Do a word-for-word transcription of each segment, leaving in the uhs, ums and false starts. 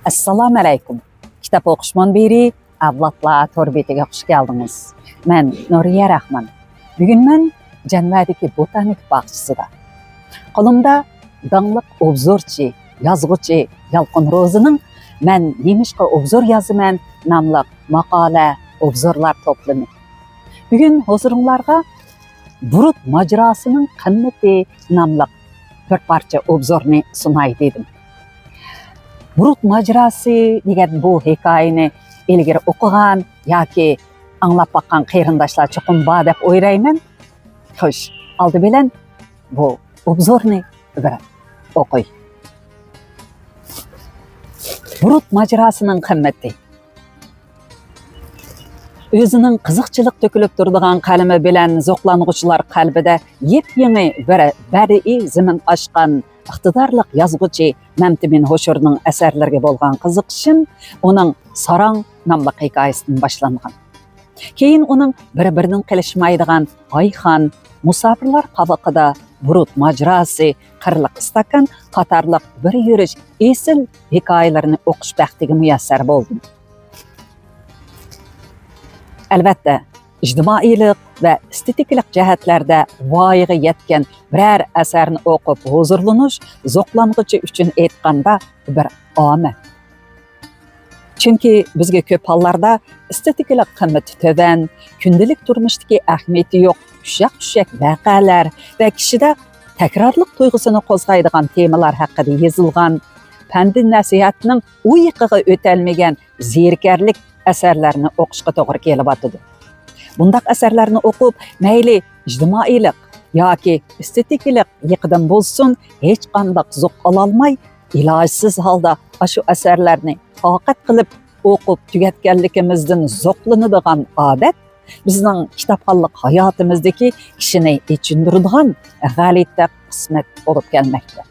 ئەسسالامۇئەلەيكۇم. كىتاب ئوقۇش مۇنبىرى ئەۋلادلار تور بېتىگە خۇش كەلدىڭىز. مەن نۇرىيە راخمان. بۈگۈن مەن جەنۋەدىكى بوتانىكا باغچىسىدا. قولۇمدا داڭلىق ئوبزورچى، يازغۇچى يالقۇن روزىنىڭ مەن نېمىشقا ئوبزور يازىمەن ناملىق ماقالە، ئوبزورلار توپلىمى. بۈگۈن ھۇزۇرۇڭلارغا بۇرۇت ماجىراسىنىڭ قىممىتى ناملىق بىر پارچە ئوبزورنى سۇناي دېدىم. بۇرۇت ماجىراسى دېگەن بۇ ھېكايىنى ئىلگىرى ئوقۇغان ياكى ئاڭلاپ باققان قېرىنداشلار چوقۇم بار دەپ ئويلايمەن. خوش، ئالدى بىلەن بۇ ئوبزورنى بىر ئوقۇي. بۇرۇت ماجىراسىنىڭ قىممىتى. ئۆزىنىڭ قىزىقچىلىق تۆكۈلۈپ تۇرىدىغان قەلىمى بىلەن زوقلانغۇچىلار قەلبىدە يېپيېڭى بىر بەدىئىي زېمىن ئاچقان ئىقتىدارلىق يازغۇچى مەمتىمىن ھوشۇرنىڭ ئەسەرلىرىگە بولغان قىزىقىشىم ئۇنىڭ ساراڭ ناملىق ھېكايىسىدىن باشلانغان. كېيىن ئۇنىڭ بىر-بىرىدىن قېلىشمايدىغان ئايخان، مۇساپىرلار قاۋىقىدا بۇرۇت ماجىراسى، قىرلىق ئىستاكان قاتارلىق بىر يۈرۈش ئېسىل ھېكايىلىرىنى ئوقۇش بەختىگە مۇيەسسەر بولدۇم. ئەلۋەتتە، ئىجتىمائىيلىق ۋە ئېستېتىكىلىق جەھەتلەردە ۋايىغا يەتكەن بىرەر ئەسەرنى ئوقۇپ ھۇزۇرلىنىش زوقلانغۇچى ئۈچۈن ئېيتقاندا بىر ئامەت. چۈنكى بىزگە كۆپ ھاللاردا ئېستېتىكىلىق قىممىتى تۆۋەن، كۈندىلىك تۇرمۇشتىكى ئەھمىيىتى يوق ئۇششاق-چۈششەك ۋەقەلەر ۋە كىشىدە تەكرارلىق تۇيغۇسىنى قوزغايدىغان تېمىلار ھەققىدە يېزىلغان، پەندى نەسىھەتنىڭ ئۇ يېقىغا ئۆتەلمىگەن زېرىكەرلىك ئەسەرلەرنى ئوقۇشقا توغرا كېلىۋاتىدۇ. بۇنداق ئەسەرلەرنى ئوقۇپ، مەيلى ئىجتىمائىيلىق ياكى ئېستېتىكىلىق يېقىدىن بولسۇن، ھېچقانداق زوق ئالالماي، ئىلاجسىز ھالدا ئاشۇ ئەسەرلەرنى تاقەت قىلىپ ئوقۇپ تۈگەتكەنلىكىمىزدىن زوقلىنىدىغان ئادەت بىزنىڭ كىتابخانلىق ھاياتىمىزدىكى كىشىنى ئېچىندۇرىدىغان غەلىتە قىسمەت بولۇپ كەلمەكتە.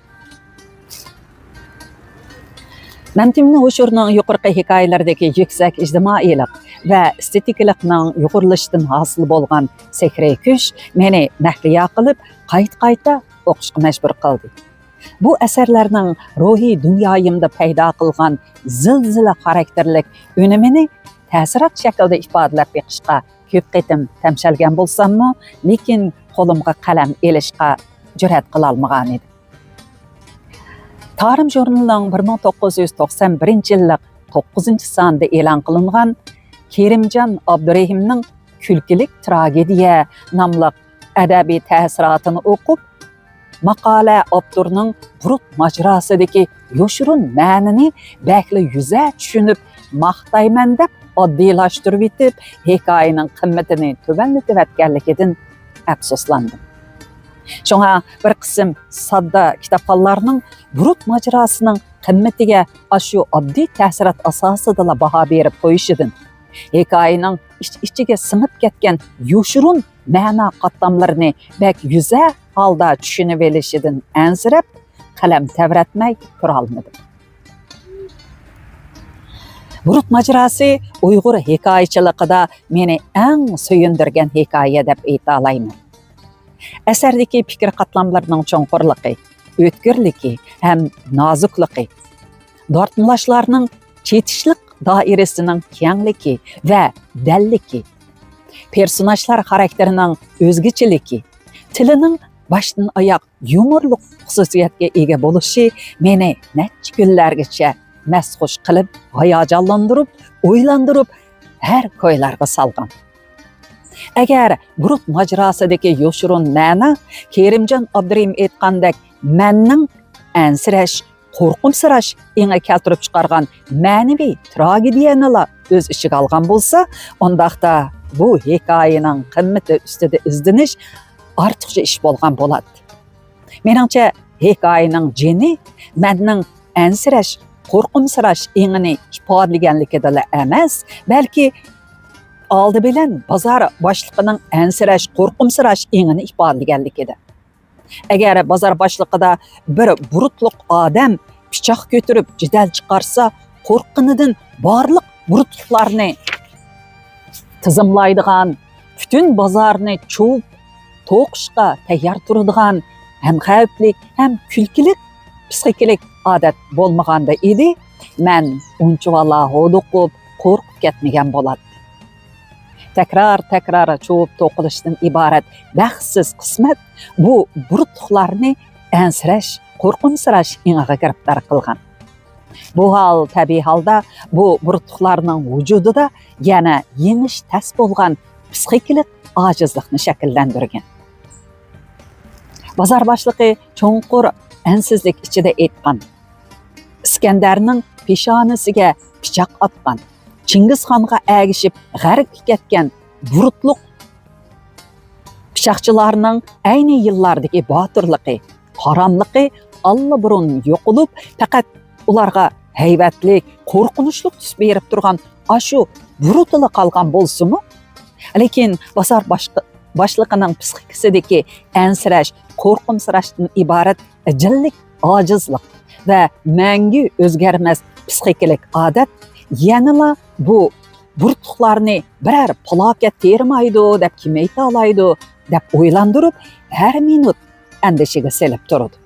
مەمتىمىن ھوشۇرنىڭ يۇقىرىقى ھېكايىلىرىدىكى يۈكسەك ئىجتىمائىيلىق ۋە ئېستېتىكىلىقنىڭ يۇغۇرۇلۇشىدىن ھاسىل بولغان سېھرىي كۈچ مېنى مەھلىيا قىلىپ، قايتا-قايتا ئوقۇشقا مەجبۇر قىلدى. بۇ ئەسەرلەرنىڭ روھىي دۇنيايىمدا پەيدا قىلغان زىلزىلە خاراكتېرلىك ئۈنۈمىنى تەسىرات شەكلىدە ئىپادىلەپ بېقىشقا كۆپ قېتىم تەمشەلگەن بولساممۇ، لېكىن قولۇمغا قەلەم ئېلىشقا جۈرئەت قىلالمىغانىدىم. تارىم ژۇرنىلىنىڭ بىر مىڭ توققۇز يۈز توقسان بىرىنچى يىللىق توققۇزىنچى سانىدا ئېلان قىلىنغان كېرىمجان ئابدۇرېھىمنىڭ كۈلكىلىك تىراگېدىيە ناملىق ئەدەبىي تەسىراتىنى ئوقۇپ، ماقالە ئاپتورىنىڭ بۇرۇت ماجىراسىدىكى يوشۇرۇن مەنىنى بەكلا يۈزە چۈشىنىپ، ماختايمەن دەپ ئاددىيلاشتۇرۇۋېتىپ، ھېكايىنىڭ قىممىتىنى تۆۋەنلىتىۋەتكەنلىكىدىن ئەپسۇسلاندىم. شۇڭا بىر قىسىم ساددا كىتابخانلارنىڭ بۇرۇت ماجىراسىنىڭ قىممىتىگە ئاشۇ ئاددىي تەسىرات ئاساسىدىلا باھا بېرىپ قويۇشىدىن، ھېكايىنىڭ ئىچ-ئىچىگە سىڭىپ كەتكەن يوشۇرۇن مەنا قاتلاملىرىنى بەك يۈزە ھالدا چۈشىنىۋېلىشىدىن ئەنسىرەپ، قەلەم تەۋرەتمەي تۇرالمىدىم. بۇرۇت ماجىراسى ئۇيغۇر ھېكايىچىلىقىدا مېنى ئەڭ سۆيۈندۈرگەن ھېكايە دەپ ئېيتالايمەن. ئەسەردىكى پىكىر قاتلاملىرىنىڭ چوڭقۇرلۇقى، ئۆتكۈرلۈكى ھەم نازۇكلۇقى، دارتمىلاشلارنىڭ چېتىشلىق دائىرىسىنىڭ كەڭلىكى ۋە دەللىكى، پېرسوناژلار خاراكتېرىنىڭ ئۆزگىچىلىكى، تىلىنىڭ باشتىن ئاياق يۇمۇرلۇق خۇسۇسىيەتكە ئىگە بولۇشى مېنى نەچچە كۈنلەرگىچە مەستخۇش قىلىپ، ھاياجانلاندۇرۇپ، ئويلاندۇرۇپ، ھەر كويلارغا سالغان. ئەگەر بۇرۇت ماجىراسىدىكى يوشۇرۇن مەنە كېرىمجان ئابدۇرېھىم ئېيتقاندەك مەننىڭ ئەنسىرەش، قورقۇمسىراش ئېڭى كەلتۈرۈپ چىقارغان مەنىۋى تراگېدىيەنىلا ئۆز ئىچىگە ئالغان بولسا، ئۇنداقتا بۇ ھېكايىنىڭ قىممىتى ئۈستىدە ئىزدىنىش ئارتۇقچە ئىش بولغان بولاتتى. مېنىڭچە، ھېكايىنىڭ جېنى مەننىڭ ئەنسىرەش، قورقۇمسىراش ئېڭىنى ئىپادىلىگەنلىكىدىلا ئەمەس، بەلكى ئالدى بىلەن بازار باشلىقىنىڭ ئەنسىرەش، قورقۇمسىراش ئېڭىنى ئىپادىلىگەنلىكىدە. ئەگەر بازار باشلىقىدا بىر بۇرۇتلۇق ئادەم پىچاق كۆتۈرۈپ جېدەل چىقارسا، قورققىنىدىن بارلىق بۇرۇتلۇقلارنى تىزىملايدىغان، پۈتۈن بازارنى چۇۋۇپ توقۇشقا تەييار تۇرىدىغان ھەم خەۋپلىك، ھەم كۈلكىلىك پسىخىكىلىك ئادەت بولمىغاندا ئىدى، مەن ئۇنچىۋالا ھودۇقۇپ، قورقۇپ كەتمىگەن بولاتتىم. تەكرار-تەكرار چۇۋۇپ توقۇلۇشتىن ئىبارەت بەختسىز قىسمەت بۇ بۇرۇتلۇقلارنى ئەنسىرەش، قورقۇمسىراش ئېڭىغا گىرىپتار قىلغان. بۇ ھال تەبىئىي ھالدا بۇ بۇرۇتلۇقلارنىڭ ۋۇجۇدىدا يەنە يېڭىش تەس بولغان پسىخىكىلىق ئاجىزلىقنى شەكىللەندۈرگەن. بازار باشلىقى چوڭقۇر ئەنسىزلىك ئىچىدە ئېيتقان، ئىسكەندەرنىڭ پېشانىسىگە پىچاق ئاتقان، چىڭگىزخانغا ئەگىشىپ غەربكە كەتكەن بۇرۇتلۇق پىچاقچىلارنىڭ ئەينى يىللاردىكى باتۇرلۇقى، قاراملىقى ئاللىبۇرۇن يوقىلىپ، پەقەت ئۇلارغا ھەيۋەتلىك، قورقۇنچلۇق تۈس بېرىپ تۇرغان ئاشۇ بۇرۇتلا قالغان بولسىمۇ، لېكىن بازار باشقا-، باشلىقىنىڭ پىسخىكىسىدىكى ئەنسىرەش، قورقۇمسىراشتىن ئىبارەت ئەجەللىك ئاجىزلىق ۋە مەڭگۈ ئۆزگەرمەس پىسخىكىلىق ئادەت يەنىلا بۇ بۇرۇتلۇقلارنى بىرەر پالاكەت تېرىمايدۇ دەپ كېمەيتالايدۇ دەپ ئويلاندۇرۇپ، ھەر مىنۇت ئەندىشىگە سېلىپ تۇرىدۇ.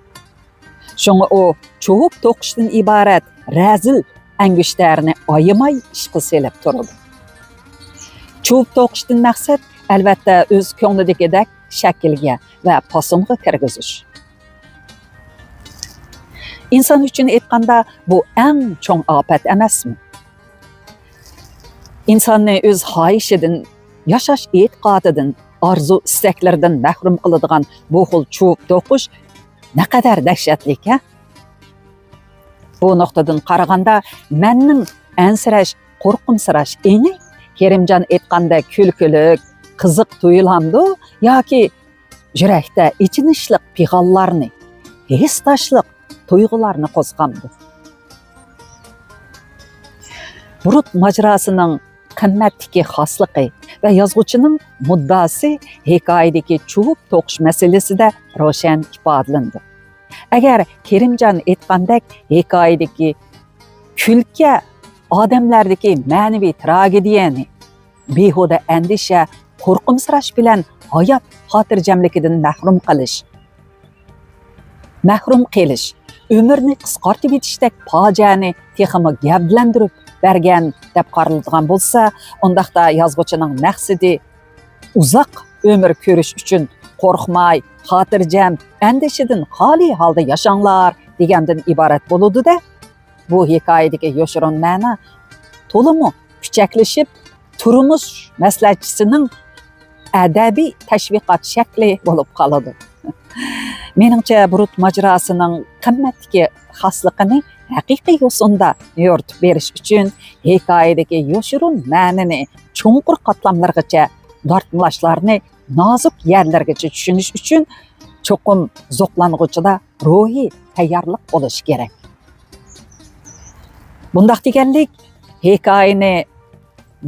شۇڭا ئۇ چۇۋۇپ توقۇشتىن ئىبارەت رەزىل ئەڭگۈشتەرنى ئايىماي ئىشقا سېلىپ تۇرىدۇ. چۇۋۇپ توقۇشتىن مەقسەت، ئەلۋەتتە، ئۆز كۆڭلىدىكىدەك شەكىلگە ۋە پاسونغا كىرگۈزۈش. ئىنسان ئۈچۈن ئېيتقاندا، بۇ ئەڭ چوڭ ئاپەت ئەمەسمۇ؟ ئىنساننى ئۆز خاھىشىدىن، ياشاش ئېتىقادىدىن، ئارزۇ-ئىستەكلىرىدىن مەھرۇم قىلىدىغان بۇ خىل چۇۋۇپ توقۇش نەقەدەر دەھشەتلىك، ھە؟ بۇ نۇقتىدىن قارىغاندا، مەننىڭ ئەنسىرەش، قورقۇمسىراش ئېڭى كېرىمجان ئېيتقاندەك كۈلكىلىك، قىزىق تۇيۇلامدۇ ياكى يۈرەكتە ئېچىنىشلىق پىغانلارنى، ھېسداشلىق تۇيغۇلارنى قوزغامدۇ؟ بۇرۇت ماجىراسىنىڭ قىممەتتىكى خاسلىقى ۋە يازغۇچىنىڭ مۇددىئاسى ھېكايىدىكى چۇۋۇپ توقۇش مەسىلىسىدە روشەن ئىپادىلىنىدۇ. ئەگەر كېرىمجان ئېيتقاندەك، ھېكايىدىكى كۈلكە ئادەملەردىكى مەنىۋى تراگېدىيەنى، بىھۇدە ئەندىشە، قورقۇمسىراش بىلەن ھايات خاتىرجەملىكىدىن مەھرۇم قىلىش، مەھرۇم قېلىش، ئۆمۈرنى قىسقارتىۋېتىشتەك پاجىئەنى تېخىمۇ گەۋدىلەندۈرۈپ بەرگەن دەپ قارىلىدىغان بولسا، ئۇنداقتا يازغۇچىنىڭ مەقسىتى ئۇزاق ئۆمۈر كۆرۈش ئۈچۈن قورقماي، خاتىرجەم، ئەندىشىدىن خالىي ھالدا ياشاڭلار دېگەندىن ئىبارەت بولىدۇ-دە. بۇ ھېكايىدىكى يوشۇرۇن مەنە تولىمۇ پىچەكلىشىپ، تۇرمۇش مەسلىھەتچىسىنىڭ ئەدەبىي تەشۋىقات شەكلى بولۇپ قالىدۇ. مېنىڭچە، بۇرۇت ماجىراسىنىڭ قىممەتتىكى خاسلىقىنى ھەقىقىي يوسۇندا يورۇتۇپ بېرىش ئۈچۈن، ھېكايىدىكى يوشۇرۇن مەنىنى چوڭقۇر قاتلاملىرىغىچە دارتمىلاشلارنى نازۇك يەرلەرگىچە چۈشىنىش ئۈچۈن چوقۇم زوقلانغۇچىدا روھىي تەييارلىق بولۇشى كېرەك. بۇنداق دېگەنلىك، ھېكايىنى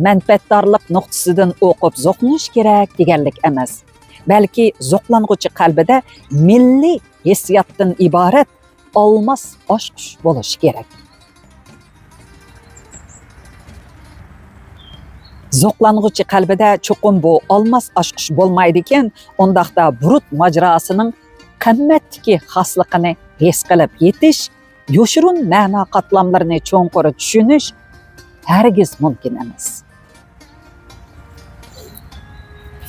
مەنپەئەتدارلىق نۇقتىسىدىن ئوقۇپ زوقلىنىش كېرەك دېگەنلىك ئەمەس، بەلكى زوقلانغۇچى قەلبىدە مىللىي ھېسسىياتتىن ئىبارەت ئالماس ئاچقۇچ بولۇشى كېرەك. زوقلانغۇچى قەلبىدە چوقۇم بۇ ئالماس ئاچقۇچ بولمايدىكەن، ئۇنداقتا بۇرۇت ماجىراسىنىڭ قىممەتتىكى خاسلىقىنى ھېس قىلىپ يېتىش، يوشۇرۇن مەنا قاتلاملىرىنى چوڭقۇر چۈشىنىش ھەرگىز مۇمكىن ئەمەس.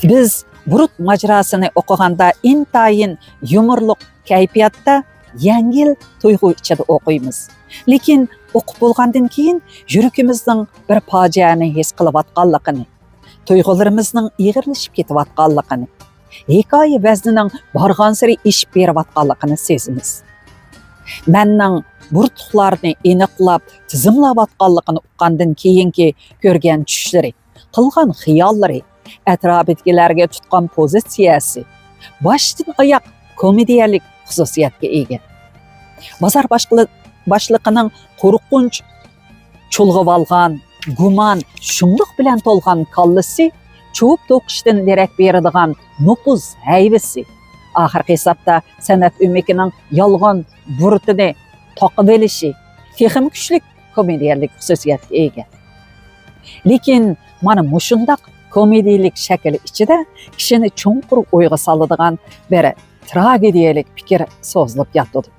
بىز بۇرۇت ماجىراسىنى ئوقۇغاندا ئىنتايىن يۇمۇرلۇق كەيپىياتتا، يەڭگىل تۇيغۇ ئىچىدە ئوقۇيمىز. لېكىن ئوقۇپ بولغاندىن كېيىن يۈرىكىمىزنىڭ بىر پاجىئەنى ھېس قىلىۋاتقانلىقىنى، تۇيغۇلىرىمىزنىڭ ئېغىرلىشىپ كېتىۋاتقانلىقىنى، ھېكايە ۋەزنىنىڭ بارغانسېرى ئېشىپ بېرىۋاتقانلىقىنى سېزىمىز. مەننىڭ بۇرۇتلۇقلارنى ئېنىقلاپ، تىزىملاۋاتقانلىقىنى ئۇققاندىن كېيىنكى كۆرگەن چۈشلىرى، قىلغان خىياللىرى، ئەتراپىدىكىلەرگە تۇتقان پوزىتسىيەسى باشتىن ئاياق كومېدىيەلىك خۇسۇسىيەتكە ئىگە. بازار باشقىلى-، باشلىقىنىڭ قورقۇنچ چۇلغىۋالغان، گۇمان، شۇملۇق بىلەن تولغان كاللىسى، چۇۋۇپ توقۇشتىن دېرەك بېرىدىغان نوپۇز ھەيۋىسى، ئاخىرقى ھېسابتا سەنئەت ئۆمىكىنىڭ يالغان بۇرۇتىنى تاقىۋېلىشى تېخىمۇ كۈچلۈك كومېدىيەلىك خۇسۇسىيەتكە ئىگە. لېكىن مانا مۇشۇنداق كومېدىيەلىك شەكىل ئىچىدە كىشىنى چوڭقۇر ئويغا سالىدىغان بىر تراگېدىيەلىك پىكىر سوزۇلۇپ ياتىدۇ.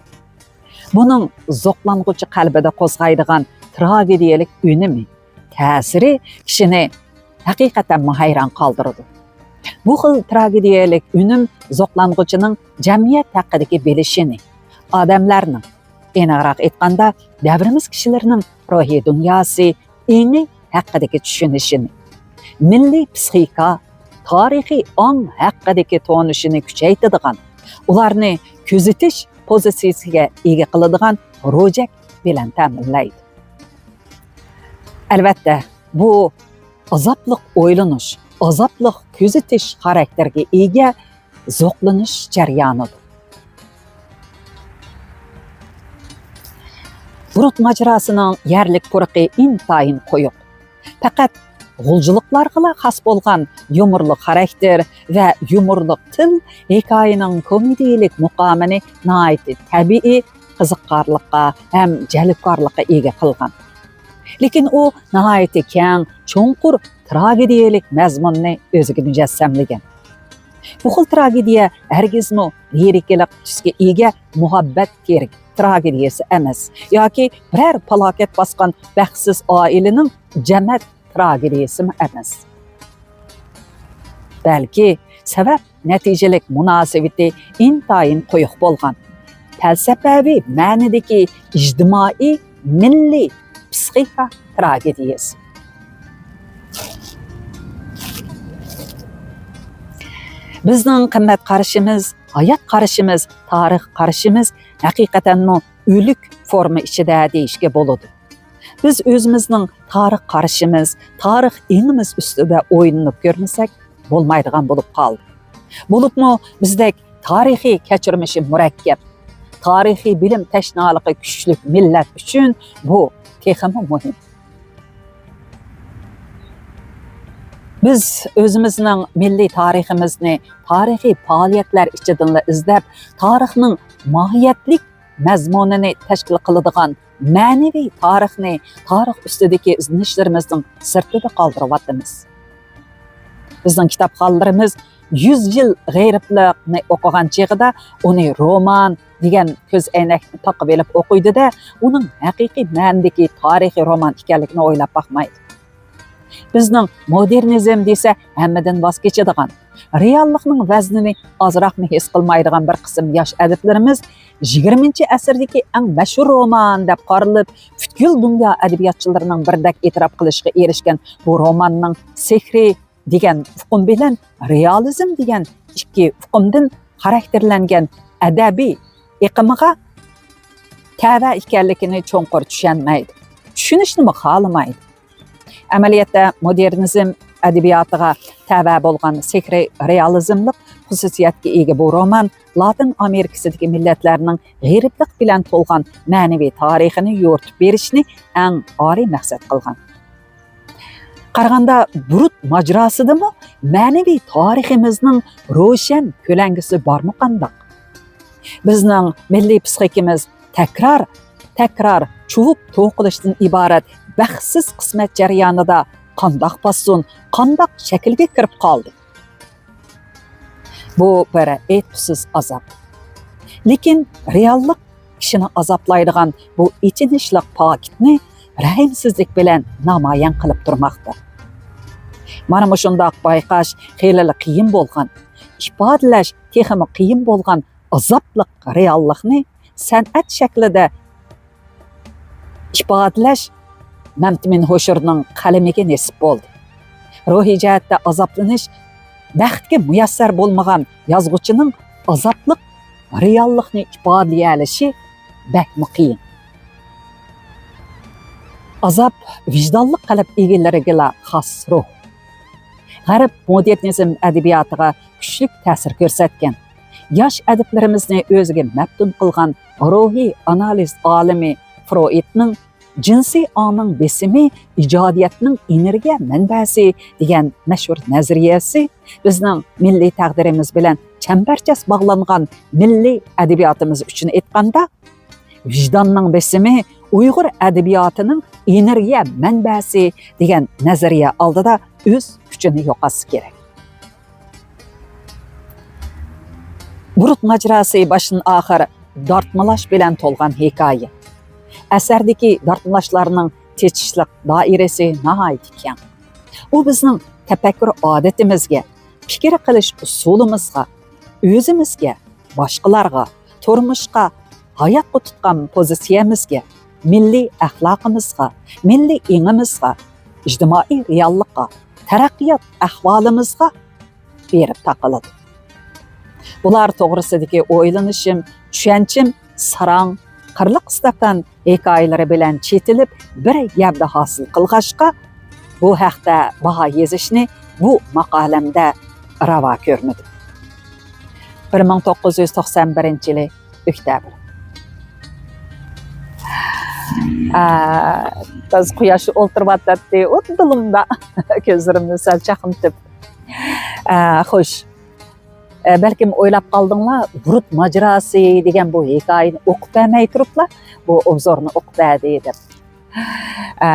بۇنىڭ زوقلانغۇچى قەلبىدە قوزغايدىغان تراگېدىيەلىك ئۈنۈمى، تەسىرى كىشىنى ھەقىقەتەنمۇ ھەيران قالدۇرىدۇ. بۇ خىل تراگېدىيەلىك ئۈنۈم زوقلانغۇچىنىڭ جەمئىيەت ھەققىدىكى بىلىشىنى، ئادەملەرنىڭ، ئېنىقراق ئېيتقاندا، دەۋرىمىز كىشىلىرىنىڭ روھىي دۇنياسى، ئېڭى ھەققىدىكى چۈشىنىشىنى، مىللىي پىسخىكا، تارىخىي ئاڭ ھەققىدىكى تونۇشىنى كۈچەيتىدىغان، ئۇلارنى كۆزىتىش پوزىتسىيىسىگە ئىگە قىلىدىغان روجەك بىلەن تەمىنلەيدۇ. ئەلۋەتتە، بۇ ئازابلىق ئويلىنىش، ئازابلىق كۆزىتىش خاراكتېرىگە ئىگە زوقلىنىش جەريانىدۇر. بۇرۇت ماجىراسىنىڭ يەرلىك پۇرىقى ئىنتايىن قويۇق. پەقەت غۇلجىلىقلارغىلا خاس بولغان يۇمۇرلۇق خاراكتېر ۋە يۇمۇرلۇق تىل ھېكايىنىڭ كومېدىيىلىك مۇقامىنى ناھايىتى تەبىئىي، قىزىقارلىققا ھەم جەلپكارلىققا ئىگە قىلغان. لېكىن ئۇ ناھايىتى كەڭ، چوڭقۇر تراگېدىيەلىك مەزمۇننى ئۆزىگە مۇجەسسەملىگەن. بۇ خىل تراگېدىيە ھەرگىزمۇ لىرىكىلىق تۈسكە ئىگە مۇھەببەت تىر-، تراگېدىيەسى ئەمەس ياكى بىرەر پالاكەت باسقان بەختسىز ئائىلىنىڭ جەمەت تراگېدىيەسىمۇ ئەمەس. بەلكى سەۋەب نەتىجىلىك مۇناسىۋىتى ئىنتايىن قويۇق بولغان، پەلسەپەۋى مەنىدىكى ئىجتىمائىي، مىللىي پىسخىكا تراگېدىيەسى. بىزنىڭ قىممەت قارىشىمىز، ھايات قارىشىمىز، تارىخ قارىشىمىز ھەقىقەتەنمۇ ئۆلۈك فورما ئىچىدە دېيىشكە بولىدۇ. بىز ئۆزىمىزنىڭ تارىخ قارىشىمىز، تارىخ ئېڭىمىز ئۈستىدە ئويلىنىپ كۆرمىسەك بولمايدىغان بولۇپ قالدى. بولۇپمۇ بىزدەك تارىخىي كەچۈرمىشى مۇرەككەپ، تارىخىي بىلىم تەشنالىقى كۈچلۈك مىللەت ئۈچۈن بۇ تېخىمۇ مۇھىم. بىز ئۆزىمىزنىڭ مىللىي تارىخىمىزنى تارىخىي پائالىيەتلەر ئىچىدىنلا ئىزدەپ، تارىخنىڭ ماھىيەتلىك مەزمۇنىنى تەشكىل قىلىدىغان مەنىۋى تارىخنى تارىخ ئۈستىدىكى ئىزدىنىشلىرىمىزنىڭ سىرتىدا قالدۇرۇۋاتىمىز. بىزنىڭ كىتابخانلىرىمىز يۈز يىل غېرىبلىقنى ئوقۇغان چېغىدا ئۇنى رومان دېگەن كۆز ئەينەكنى تاقىۋېلىپ ئوقۇيدۇ-دە، ئۇنىڭ ھەقىقىي مەنىدىكى تارىخىي رومان ئىكەنلىكىنى ئويلاپ باقمايدۇ. بىزنىڭ مودېرنىزم دېسە ھەممىدىن ۋاز كېچىدىغان، رېئاللىقنىڭ ۋەزنىنى ئازراقمۇ ھېس قىلمايدىغان بىر قىسىم ياش ئەدىبلىرىمىز يىگىرمىنچى ئەسىردىكى ئەڭ مەشھۇر رومان دەپ قارىلىپ، پۈتكۈل دۇنيا ئەدەبىياتچىلىرىنىڭ بىردەك ئېتىراپ قىلىشىغا ئېرىشكەن بۇ روماننىڭ سېھرى دېگەن ئۇقۇم بىلەن رېئالىزم دېگەن ئىككى ئۇقۇمدىن خاراكتېرلەنگەن ئەدەبىي ئېقىمىغا تەۋە ئىكەنلىكىنى چوڭقۇر چۈشەنمەيدۇ. چۈشىنىشنىمۇ خالىمايدۇ. ئەمەلىيەتتە، مودېرنىزم ئەدەبىياتىغا تەۋە بولغان سېھرىي رېئالىزملىق خۇسۇسىيەتكە ئىگە بۇ رومان لاتىن ئامېرىكىسىدىكى مىللەتلەرنىڭ غېرىبلىق بىلەن تولغان مەنىۋى تارىخىنى يورۇتۇپ بېرىشنى ئەڭ ئالىي مەقسەت قىلغان. قارىغاندا، بۇرۇت ماجىراسىدىمۇ مەنىۋى تارىخىمىزنىڭ روشەن كۆلەڭگىسى بارمۇ قانداق؟ بىزنىڭ مىللىي پىسخىكىمىز تەكرار، تەكرار چۇۋۇپ توقۇلۇشتىن ئىبارەت بەختسىز قىسمەت جەريانىدا قانداق پاسسون، قانداق شەكىلگە كىرىپ قالدى؟ بۇ بىر ئېيتقۇسىز ئازاب. لېكىن رېئاللىق كىشىنى ئازابلايدىغان بۇ ئېچىنىشلىق پاكىتنى رەھىمسىزلىك بىلەن نامايان قىلىپ تۇرماقتا. مانا مۇشۇنداق بايقاش خېلىلا قىيىن بولغان، ئىپادىلەش تېخىمۇ قىيىن بولغان ئازابلىق رېئاللىقنى سەنئەت شەكلىدە ئىپادىلەش مەمتىمىن ھوشۇرنىڭ قەلىمىگە نېسىپ بولدى. روھىي جەھەتتە ئازابلىنىش بەختكە مۇيەسسەر بولمىغان يازغۇچىنىڭ ئازابلىق رېئاللىقنى ئىپادىلىيەلىشى بەكمۇ قىيىن. ئازاب ۋىجدانلىق قەلب ئىگىلىرىگىلا خاس روھ. غەرب مودېرنىزم ئەدەبىياتىغا كۈچلۈك تەسىر كۆرسەتكەن، ياش ئەدىبلىرىمىزنى ئۆزىگە مەپتۇن قىلغان روھىي ئانالىز ئالىمى فرويدنىڭ جىنسىي ئاڭنىڭ بېسىمى ئىجادىيەتنىڭ ئېنېرگىيە مەنبەسى دېگەن مەشھۇر نەزەرىيەسى بىزنىڭ مىللىي تەقدىرىمىز بىلەن چەمبەرچاس باغلانغان مىللىي ئەدەبىياتىمىز ئۈچۈن ئېيتقاندا، ۋىجداننىڭ بېسىمى ئۇيغۇر ئەدەبىياتىنىڭ ئېنېرگىيە مەنبەسى دېگەن نەزەرىيە ئالدىدا ئۆز كۈچىنى يوقاتسا كېرەك. بۇرۇت ماجىراسى باشتىن ئاخىر دارتمىلاش بىلەن تولغان ھېكايە. ئەسەردىكى دارتمىلاشلارنىڭ تېتىشلىق دائىرىسى ناھايىتى كەڭ. ئۇ بىزنىڭ تەپەككۇر ئادىتىمىزگە، پىكىر قىلىش ئۇسۇلىمىزغا، ئۆزىمىزگە، باشقىلارغا، تۇرمۇشقا، ھاياتقا تۇتقان پوزىتسىيەمىزگە، مىللىي ئەخلاقىمىزغا، مىللىي ئېڭىمىزغا، ئىجتىمائىي رېئاللىققا، تەرەققىيات ئەھۋالىمىزغا بېرىپ تاقىلىدۇ. بۇلار توغرىسىدىكى ئويلىنىشىم، چۈشەنچىم ساراڭ، قىرلىق ئىستاكان ھېكايىلىرى بىلەن چېتىلىپ بىر گەۋدە ھاسىل قىلغاچقا، بۇ ھەقتە باھا يېزىشنى بۇ ماقالەمدە راۋا كۆرمىدىم. بىر مىڭ توققۇز يۈز توقسان بىرىنچى يىلى ئۆكتەبىر. ئا، تازا قۇياش ئولتۇرۇۋاتاتتى ئۇدۇلۇمدا. كۆزلىرىمنى سەل چاقنىتىپ. ئا، خوش. ئە، بەلكىم ئويلاپ قالدىڭلار، بۇرۇت ماجىراسى دېگەن بۇ ھېكايىنى ئوقۇپ بەرمەي تۇرۇپلا بۇ ئوبزورنى ئوقۇپ بەردى دەپ. ئە،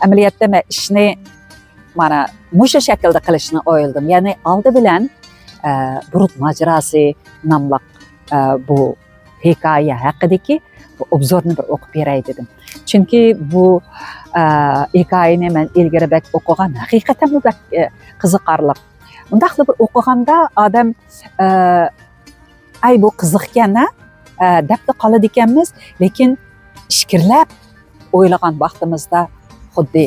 ئەمەلىيەتتە مەن ئىشنى مانا مۇشۇ شەكىلدە قىلىشنى ئويلىدىم. يەنى ئالدى بىلەن، ئە، بۇرۇت ماجىراسى ناملىق، ئە، بۇ ھېكايە ھەققىدىكى بۇ ئوبزورنى بىر ئوقۇپ بېرەي دېدىم. چۈنكى بۇ، ئە، ھېكايىنى مەن ئىلگىرى بەك ئوقۇغان، ھەقىقەتەنمۇ بەك، ئە، قىزىقارلىق. مۇنداقلا بىر ئوقۇغاندا ئادەم، ئە، ئەي، بۇ قىزىقكەن ھە، ئە، دەپلا قالىدىكەنمىز. لېكىن ئىچكىرىلەپ ئويلىغان ۋاقتىمىزدا خۇددى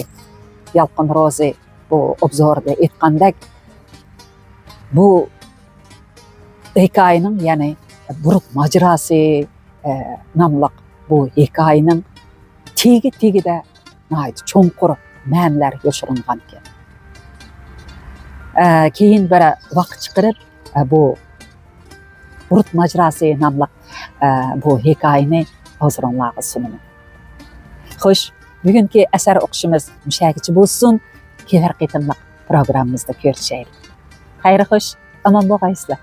يالقۇن روزى بۇ ئوبزوردا ئېيتقاندەك، بۇ ھېكايىنىڭ، يەنى بۇرۇت ماجىراسى، ئە، ناملىق بۇ ھېكايىنىڭ تېگى-تېگىدە ناھايىتى چوڭقۇر مەنىلەر يوشۇرۇنغان ئىكەن. ئە، كېيىن بىر ۋاقىت چىقىرىپ، ئە، بۇ بۇرۇت ماجىراسى ناملىق، ئە، بۇ ھېكايىنى ھۇزۇرۇڭلارغا سۇنىمەن. خوش، بۈگۈنكى ئەسەر ئوقۇشىمىز مۇشۇ يەرگىچە بولسۇن. كېلەر قېتىملىق پروگراممىمىزدا كۆرۈشەيلى. خەير خوش، ئامان بولغايسىلەر.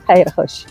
خەير خوش.